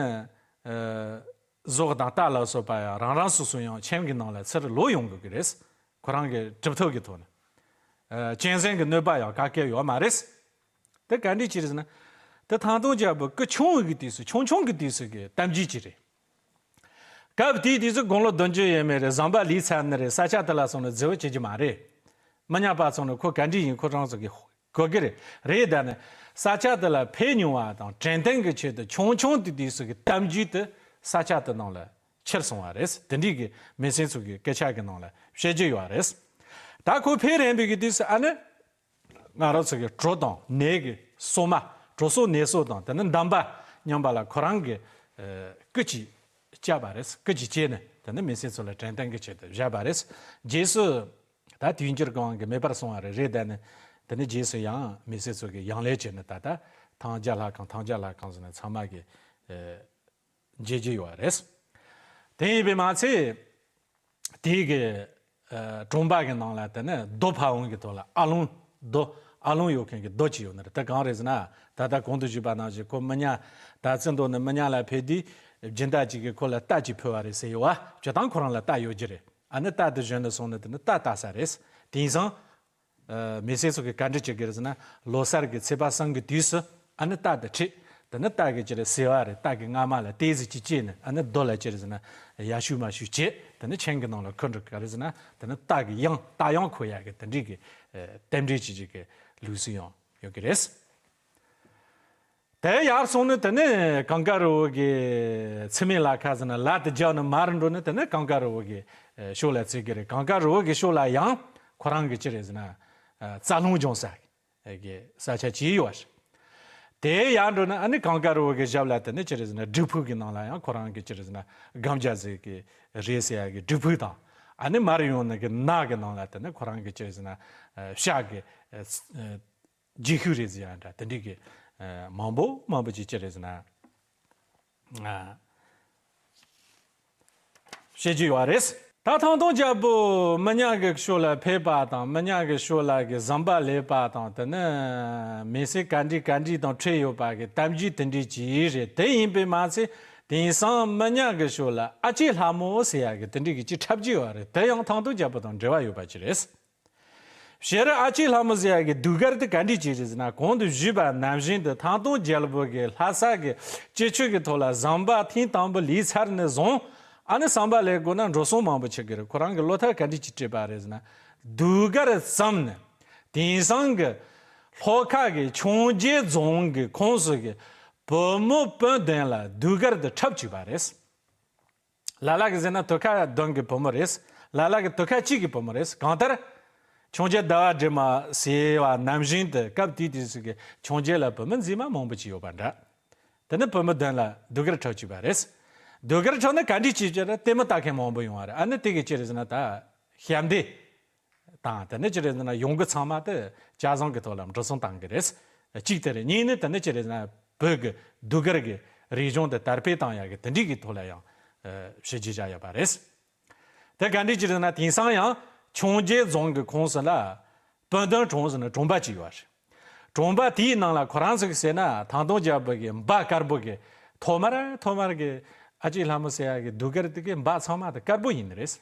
ཨ་ཟོག་དང་རྟ་ལ་སོགས་པ་ཡང་རང་རང་སོ་སོ་ཡང་ཁྱིམ་གྱི་ནང་ལ་ཚུར་ལོག་ཡོང་དགོས་ཀྱི་རེད། ཁོ་རང་གི་གྲུབ་ཐོབ་ཀྱི་ཐོག་ནས། ཨ། གཅན་གཟན་གྱི་གནོད་པ་ཡང་ག་གེ་ཡོད་མ་རེད། དེ་ག་འདྲ་ཅིག་རེད་ཟེར་ན། དེ་ཐང་སྟོང་རྒྱལ་པོ་སྐུ་ཆུང་བའི་དུས་སུ་ཆུང་ཆུང་གི་དུས་སུ་གི་གཏམ་རྒྱུད་ཅིག་རེད། སྐབས་དེའི་དུས་སུ་དགུང་ལོ་བདུན་ཅུ་ཡས་མས་རེད། ཟམ་པ་ལུས་ཚར་ནི་རེད། ས་ཆ་དེ་ལ་སོང་ནས་མཛེའུ་བྱེད་རྒྱུ་མ་རེད། མི་ཉག་པ་ཚོ་ནི་ཁོ་ག་འདྲ་ཡིན་ཁོ་རང་ཚོ་གི་གོ་གི་རེད། རེད་ད་ནི་ས་ཆ་དེ་ལ་ཕེབས་མྱོང་བ་དང་དྲན་རྟེན་གྱི་ཆེད་དུ་ཆུང་ཆུང་དེ་དུས་སུ་གི་གཏམ་རྒྱུད་དེ་ས་ཆ་དེ་ནང་ལ་ཁྱེར་སོང་བ་རེད། དེ་འདྲའི་གི་མི་སེར་ཚོ་གི་སྐད་ཆ་གི་ནང་ལ་བཤད་རྒྱུ་ཡོད་རེད། ད་ཁོ་ཕེབས་རན་པའི་གི་དུས་སུ་ཨ་ནི་ང་རང་ཚོ་གི་གྲོ་དང་ནས་གི་སོ་མ། གྲོ་སོ་ནས་སོ་དང་དེ་ནི་འདམ་པ་མཉམ་པ་ལ་ཁོ་རང་གི་ཨ་སྐུ་ཅིག་བཅག་པ་རེད། སྐུ་ཅིག་བཅད་ནས་དེ་ནི་མི་སེར་ཚོ་ལ་དྲན་རྟེན་གྱི་ཆེད་དུ་བཞག་པ་རེད། རྗེས་སུ་ད་དུས་འགྱུར་གང་གི་མེད་པར་སོང་བ་རེད། རེད་ད་ནི་དེ་ནི་རྗེས་སུ་ཡང་མི་སེར་ཚོ་གི་ཡང་ལས་བྱས་ནས་ད་ལྟ་ཐང་རྒྱལ་ལྷ་ཁང་ཐང་རྒྱལ་ལྷ་ཁང་ཟེར་ནས་ཚང་མ་གི་ཨ་མཇལ་རྒྱུ་ཡོད་རེད། དེ་ཡིན་པས་མ་ཚད། དེའི་གི་ཨ་གྲོང་པ་གི་ནང་ལ་དེ་ནས་རྡོ་ཕ་བོང་གི་ཐོག་ལ་ཨ་ལོང་། རྡོ་ཨ་ལོང་ཡོད་མཁན་གྱི་རྡོ་ཅིག་ཡོད་ནི་རེད། དེ་གང་རེད་ཟེར་ན། ད་ལྟ་གོང་དུ་ཞུས་པ་ནང་བཞིན་ཁོ་མི་ཉག་ད་ཙི་མདོ་ནས་མི་ཉག་ལ་ཕེབས་དུས་སྦྱིན་བདག་ཅིག་གིས་ཁོ་ལ་རྟ་ཅིག་ཕུལ་བ་རེད་ཟེར་ཡོད་བ། སྤྱིར་བཏང་ཁོ་རང་ལ་རྟ་ཡོད་ཀྱི་རེད། ཨ་ནི་རྟ་དེ་བཞོན་ནས་སོང་ནས་དེ་ནི་རྟ་བཏགས་ས་རེད། དེང་སང་། ཨ། མི་སེར་ཚོ་གིས་ག་འདྲ་བྱེད་ཀྱི་རེད་ཟེར་ན། ལོ་གསར་གྱི་ཚེས་པ་གསུམ་གྱི་དུས་སུ་ཨ་ནི་རྟ་དེ་ཁྲིད། དེ་ནི་རྟ་གི་ཅི་རེད་ཟེ་བ་རེད། རྟ་གི་རྔ་མ་ལ་ཏོག་ཙམ་ཅིག་བཅད་ནས་ཨ་ནི་རྡོ་ལ་ཅི་རེད་ཟེར་ན་ཡར་ཞུ་མར་ཞུ་བྱས། དེ་ནི་ཁྱིམ་གྱི་ནང་ལ་འཁོར་འགྲོ་གི་རེད་ཟེར་ན། དེ་ནི་རྟ་གི་གཡང་རྟ་གཡང་འཁོར་ཡག་གི་དེ་འདྲའི་གི་ཨ་རྟེན་འབྲེལ་བྱེད་ཀྱི་ལུགས་སྲོལ་ཡང་ཡོད་ཀྱི་རེད། དེ་ཡར་སོང་ནས་དེ་ནས་གངས་དཀར་རི་བོ་གི་ཚེ་སྨད་ལ་ཁ་ཟེར་ན་ལ་དེ་རྒྱབ་ནས་མར་འགྲོ་ནས་དེ་ནས་གངས་དཀར་རི་བོ་གི་ཕྱོགས་ལ་བརྩི་གི་རེད། གངས་དཀར་རི་བོ་གི་ཕྱོགས་ལ་ཡང་ཁོ་རང་གི་ཅི་རེད་ཟེར་ན་རྩ་རླུང་སྦྱོང་ས་གི་ས་ཆ་ཅིག་ཡོད་རེད། དེ་ཡར་འགྲོ་ནས་ཨ་ནི་གངས་དཀར་རི་བོ་གི་ཞབས་ལ་དེ་ནས་ཅི་རེད་ཟེར་ན་སྒྲུབ་ཕུག་གི་ནང་ལ་ཡང་ཁོ་རང་གི་ཅི་རེད་ཟེར་ན་སྒམ་རྒྱག་ཟེར་གི་རེད་ཟེར་ཡག་གི་སྒྲུབ་ཕུག་དང་། ཨ་ནི་མར་ཡོང་ནས་གི་ནགས་གི་ནང་ལ་དེ་ནས་ཁོ་རང་གི་ཅི་རེད་ཟེར་ན་ཤག་གི་རྗེས་ཤུལ་རེད་ཟེར་ཡ་འདྲ་དེ་འདྲའི་གི་མང་པོ་མང་པོ་ཅིག་ཅི་རེད་ཟེར་ན། བཤད་རྒྱུ་ཡོད་རེད། ད་ཐང་སྟོང་རྒྱལ་པོ་མི་ཉག་གི་ཕྱོགས་ལ་ཕེབས་པ་དང་མི་ཉག་གི་ཕྱོགས་ལ་གི་ཟམ་པ་ལས་པ་དང་དེ་ནི་མི་སེར་ག་འདྲ་ག་འདྲ་དང་འཕྲད་ཡོད་པ་གི་གཏམ་རྒྱུད་དེ་འདྲ་ཅིག་རེད། དེ་ཡིན་པས་མ་ཚད་དེང་སང་མི་ཉག་གི་ཕྱོགས་ལ་ཨ་ལྕེ་ལྷ་མོ་ཟེར་ཡ་གི་དེ་འདྲ་གི་ཅིག་འཁྲབ་རྒྱུ་ཡོད་རེད། དེ་ཡང་ཐང་སྟོང་རྒྱལ་པོ་དང་འབྲེལ་བ་ཡོད་པ་ཅིག་རེད། ཕྱིར་ཨ་ལྕེ་ལྷ་མོ་ཟེར་ཡ་གི་ཟློས་གར་དེ་ག་འདྲ་ཅིག་རེད་ཟེར་ན། གོང་དུ་ཞུས་པ་ནང་བཞིན་དུ་ཐང་སྟོང་རྒྱལ་པོ་གི་ལྷ་ས་གི་སྤྱི་ཆོས་ཀྱི་ཐོག་ལ་ཟམ་པ་ཐེངས་དང་པོ་ལས་ཚར་ནས་བཟུང་ཨ་ནི་ཟམ་པ་ལས་དགོས་ན་འགྲོ་སོང་མང་པོ་ཆགས་ཀྱི་རེད། ཁོ་རང་གི་བློ་ཐག་ག་འདྲ་ཅིག་བྲིས་པ་རེད་ཟེར་ན། ཟློས་གར་བརྩམས་ནས་དེང་སང་གི་ལྷོ་ཁ་གི་འཕྱོངས་རྒྱས་རྫོང་གི་ཁོངས་སུ་གི་བུ་མོ་སྤུན་བདུན་ལ་ཟློས་གར་དེ་འཁྲབ་བཅུག་པ་རེད། ལ་ལ་གི་ཟེར་ན་དུ་ཁ་བདུན་གི་བུ་མོ་རེད། ལ་ལ་གི་དུ་ཁ་གཅིག་གི་བུ་མོ་རེད། གང་ལྟར། འཕྱོངས་རྒྱས་ཟླ་བ་སྒྲོལ་མ་ཟེར་བ་ནང་བཞིན་དུ་སྐབས་དེ་དུས་སུ་གི་འཕྱོངས་རྒྱས་ལ་བུ་མོ་མཛེས་མ་མང་པོ་ཅིག་ཡོད་པ་འདྲ། དེ་ནི་བུ་མོ་བདུན་ལ་ཟློས་གར་འཁྲབ་བཅུག་པ་རེད། ཟློས་གར་འཁྲབ་ན་ག་འདྲ་ཅིག་བྱས་ན་ལྟད་མོ་ལྟ་མཁན་མང་པོ་ཡོང་བ་རེད། ཨ་ནི་དེ་གི་ཅི་རེད་ཟེར་ན་ད་ཞབས་འདེགས་དང་དེ་ནི་ཅི་རེད་ཟེར་ན་ཡོང་སྒོ་ཚང་མ་དེ་ཇ་བཟང་གི་ཐོག་ལ་འགྲོ་སོང་བཏང་གི་རེད། གཅིག་དེ་རེད། གཉིས་ནི་དེ་ནི་ཅི་རེད་ཟེར་ན་བོད་ཀྱི་ཟློས་གར་གྱི་རིག་གཞུང་དེ་དར་སྤེལ་བཏང་ཡག་གི་དེ་འདྲའི་གི་ཐོག་ལ་ཡང་ཨ་བྱས་རྗེས་བཞག་ཡོད་པ་རེད། དེ་ག་འདྲའི་ཅི་རེད་ཟེར་ན་དེང་སང་ཡང་འཕྱོངས་རྒྱས་རྫོང་གི་ཁོངས་སུ་ལ་སྤུན་བདུན་གྲོང་ཟེར་ནས་གྲོང་པ་གཅིག་ཡོད་རེད། གྲོང་པ་དེའི་ནང་ལ་ཁོ་རང་ཚོ་གི་ཟེར་ན་ཐང་སྟོང་རྒྱལ་པོ་གི་འབའ་དཀར་པོ་གི་ཐོག་མར་ཐོག་མར་གི་ཨ་ལྕེ་ལྷ་མོ་ཟེར་ཡག་གི་ཟློས་གར་དེ་གི་འབའ་ཚང་མ་དེ་དཀར་པོ་ཡིན་ནི་རེད།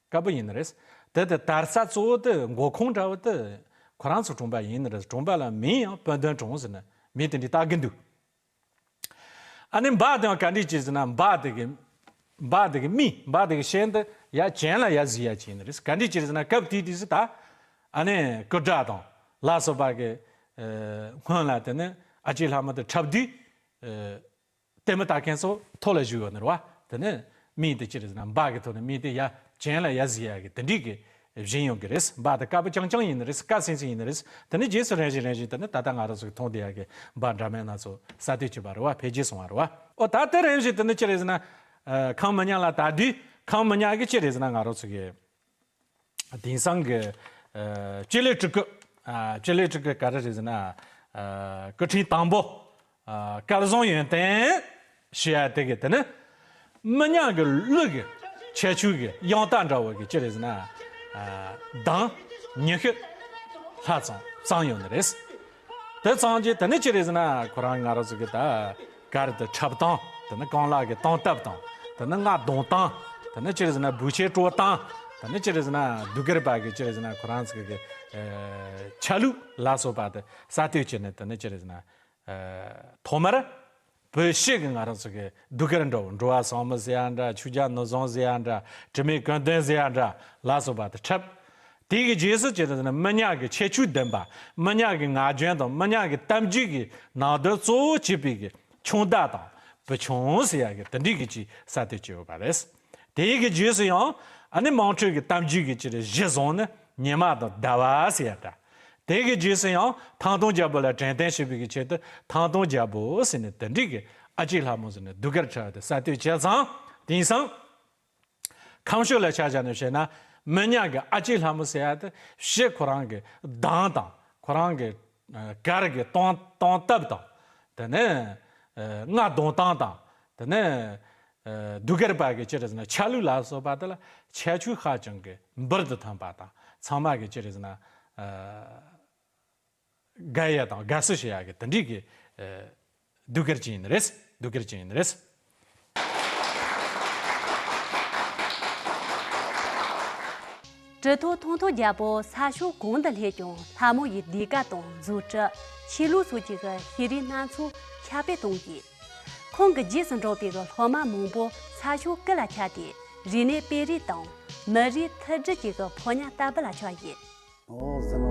དཀར་པོ་ཡིན་ནི་རེད། དེ་དེ་དར་ས་གཙོ་བོ་དེ་མགོ་ཁུངས་འདྲ་བོ་དེ་ཁོ་རང་ཚོ་གྲོང་པ་ཡིན་ནི་རེད། གྲོང་པ་ལ་མིང་ཡང་སྤུན་བདུན་གྲོང་ཟེར་ནས་མིང་དེ་འདྲ་བཏགས་ཀྱི་འདུག་ཨ་ནི་འབའ་དེ་ཡང་ག་འདྲ་ཅིག་ཟེར་ན་འབའ་དེ་གི་འབའ་དེ་གི་མིང་འབའ་དེ་གི་ཤན་དེ་ཡ་གྱེན་ལ་ཡ་གཟིགས་ཡ་ཅིག་ཡིན་ནི་རེད། ག་འདྲ་ཅིག་ཟེར་ན་སྐབས་དེའི་དུས་སུ་ད་ཨ་ནི་སྐུ་དགྲ་དང་ལ་སོགས་པ་གི་ཨ་སྔོན་ལ་དེ་ནི་ཨ་ལྕེ་ལྷ་མོ་དེ་འཁྲབ་དུས་ཨ་ལྟད་མོ་ལྟ་མཁན་ཚོ་ཐོག་ལ་བཞུགས་ཡོད་ནི་རེད་བ། དེ་ནི་མིང་དེ་ཅི་རེད་ཟེར་ན་འབའ་གི་ཐོག་ནས་མིང་དེ་ཡ་གྱེན་ལ་ཡ་གཟིགས་ཡ་གི་དེ་འདྲའི་གི་བཞེངས་ཡོང་གི་རེད། འབའ་དེ་དཀར་པོ་རྐྱང་རྐྱང་ཡིན་ནི་རེད། དཀར་སིང་སིང་ཡིན་ནི་རེད། དེ་ནི་རྗེས་སུ་རིམ་བཞིན་རིམ་བཞིན་དེ་ནི་ད་ལྟ་ང་རང་ཚོ་གི་མཐོང་བསྡད་ཡ་གི་འབའ་འདྲ་མིན་སྣ་ཚོགས་གསར་གཏོད་བྱས་པ་རེད་བ། འཕེལ་རྒྱས་སོང་བ་རེད་བ། ཨོ་ད་དེ་རིམ་བཞིན་དེ་ནི་ཅི་རེད་ཟེར་ན་ཨ་ཁམས་མི་ཉག་ལ་ད་དུས་ཁམས་མི་ཉག་གི་ཅི་རེད་ཟེར་ན་ང་རང་ཚོ་གི་དེང་སང་གི་ཨ་སྤྱི་ལེ་སྤྲུལ་སྐུ། ཨ་སྤྱི་ལེ་སྤྲུལ་སྐུ་ག་རེ་རེད་ཟེར་ན། ཨ་སྐུ་ཕྲེང་དང་པོ། ཨ་སྐལ་བཟང་ཡོན་ཏན་ཞེས་ཡ་དེ་གི་དེ་ནི་མི་ཉག་གི་གླུ་གི་ཁྱད་ཆོས་ཀྱི་དབྱངས་རྟ་འདྲ་བོ་གི་ཅི་རེད་ཟེར་ན། ཨ་གདངས་ཉི་ཤུ་ལྷག་ཙམ་བརྩམས་ཡོད་ནི་རེད། དེ་ཙམ་གྱིས་དེ་ནི་ཅི་རེད་ཟེར་ན་ཁོ་རང་ང་རང་ཚོ་གི་ད་གར་དེ་འཁྲབ་སྟངས། དེ་ནི་རྐང་ལག་གི་སྟངས་སྟབས་དང་། དེ་ནི་རྔ་རྡུང་སྟངས། དེ་ནི་ཅི་རེད་ཟེར་ན་འབུད་ཆས་སྤྲོད་སྟངས། དེ་ནི་ཅི་རེད་ཟེར་ན་ཟློས་གར་པ་གི་ཅི་རེད་ཟེར་ན་ཁོ་རང་ཚོ་གི་ཨ་ཆ་ལུགས་ལ་སོགས་པ་དེ་གསར་གཏོད་བྱས་ནས་དེ་ནི་ཅི་རེད་ཟེར་ན། ཨ་ཐོག་མར་བོད་ཕྱི་གི་ང་རང་ཚོ་གི་ཟློས་གར་འདྲ་བོ། འགྲོ་བ་ཟབ་མོ་ཟེར་ཡ་འདྲ། ཆོས་རྒྱལ་ནོར་བཟང་ཟེར་ཡ་འདྲ། དྲི་མེད་ཀུན་ལྡན་ཟེར་ཡ་འདྲ་ལ་སོགས་པ་དེ་འཁྲབ། དེ་གི་རྗེས་སུ་ཅི་རེད་ཟེར་ན་མི་ཉག་གི་ཁྱད་ཆོས་ལྡན་པ། མི་ཉག་གི་ངག་རྒྱུན་དང་མི་ཉག་གི་གཏམ་རྒྱུད་ཀྱི་ནང་དོན་གཙོ་བོ་བྱས་པའི་གི་ཁྱུང་བརྡ་དང་བུ་ཆུང་ཟེར་ཡ་གི་དེ་འདྲའི་གི་ཅིག་གསར་གཏོད་བྱས་ཡོད་པ་རེད། དེའི་གི་རྗེས་སུ་ཡང་ཨ་ནི་དམངས་ཁྲོད་ཀྱི་གཏམ་རྒྱུད་ཀྱི་ཅི་རེད་གཞི་བཟུང་ནས་ཉི་མ་དང་ཟླ་བ་ཟེར་ཡ་འདྲ། དེ་གི་རྗེས་སུ་ཡང་ཐང་སྟོང་རྒྱལ་པོ་ལ་དྲན་རྟེན་ཞུ་བའི་གི་ཆེད་དུ་ཐང་སྟོང་རྒྱལ་པོ་ཟེར་ནས་དེ་འདྲའི་གི་ཨ་ལྕེ་ལྷ་མོ་ཟེར་ནས་ཟློས་གར་འཁྲབ་དེ་གསར་གཏོད་བྱས་ཙང་། དེང་སང་ཁམས་ཕྱོགས་ལ་ཆ་བཞག་ནས་བཤད་ན་མི་ཉག་གི་ཨ་ལྕེ་ལྷ་མོ་ཟེར་ཡ་དེ་ཕྱི་ཁོ་རང་གི་གདངས་དང་ཁོ་རང་གི་ཨ་གར་གི་སྟངས་སྟངས་སྟབས་དང་། དེ་ནས་ཨ་རྔ་རྡུང་སྟངས་དང་། དེ་ནས་ཨ་ཟློས་གར་པ་གི་ཅི་རེད་ཟེར་ན་ཆ་ལུགས་ལ་སོགས་པ་དེ་ལ་ཁྱད་ཆོས་ཧ་ཅང་གི་འབུར་དུ་ཐོན་པ་དང་། ཚང་མ་གི་ཅི་རེད་ཟེར་ན་ཨ་དགའ་ཡ་དང་དགའ་བསུ་བྱེད་ཡ་གི་དེ་འདྲའི་གི་ཨ་ཟློས་གར་ཅིག་ཡིན་ནི་རེད། ཟློས་གར་ཅིག་ཡིན་ནི་རེད། གྲི་ཐོག་ཐང་སྟོང་རྒྱལ་པོ་ས་ཕྱོགས་གང་དུ་སླེབས་ཀྱང་ལྷ་མོ་ཡི་ཟློས་གར་དང་རྫུ་འཕྲུལ། ཆོས་ལུགས་སོགས་ཀྱི་ཤེས་རིག་སྣ་ཚོགས་ཁྱབ་སྤེལ་གཏོང་གིས། ཁོང་གི་རྗེས་སུ་འབྲངས་པའི་སློབ་མ་མང་པོ་ས་ཕྱོགས་ཀུན་ལ་ཁྱབ་སྟེ་རིག་གནས་སྤེལ་རེས་དང་མི་རིགས་མཐུན་སྒྲིལ་གྱི་ཕོ་ཉ་ལྟ་བུ་ལ་ཆགས་ཡོད།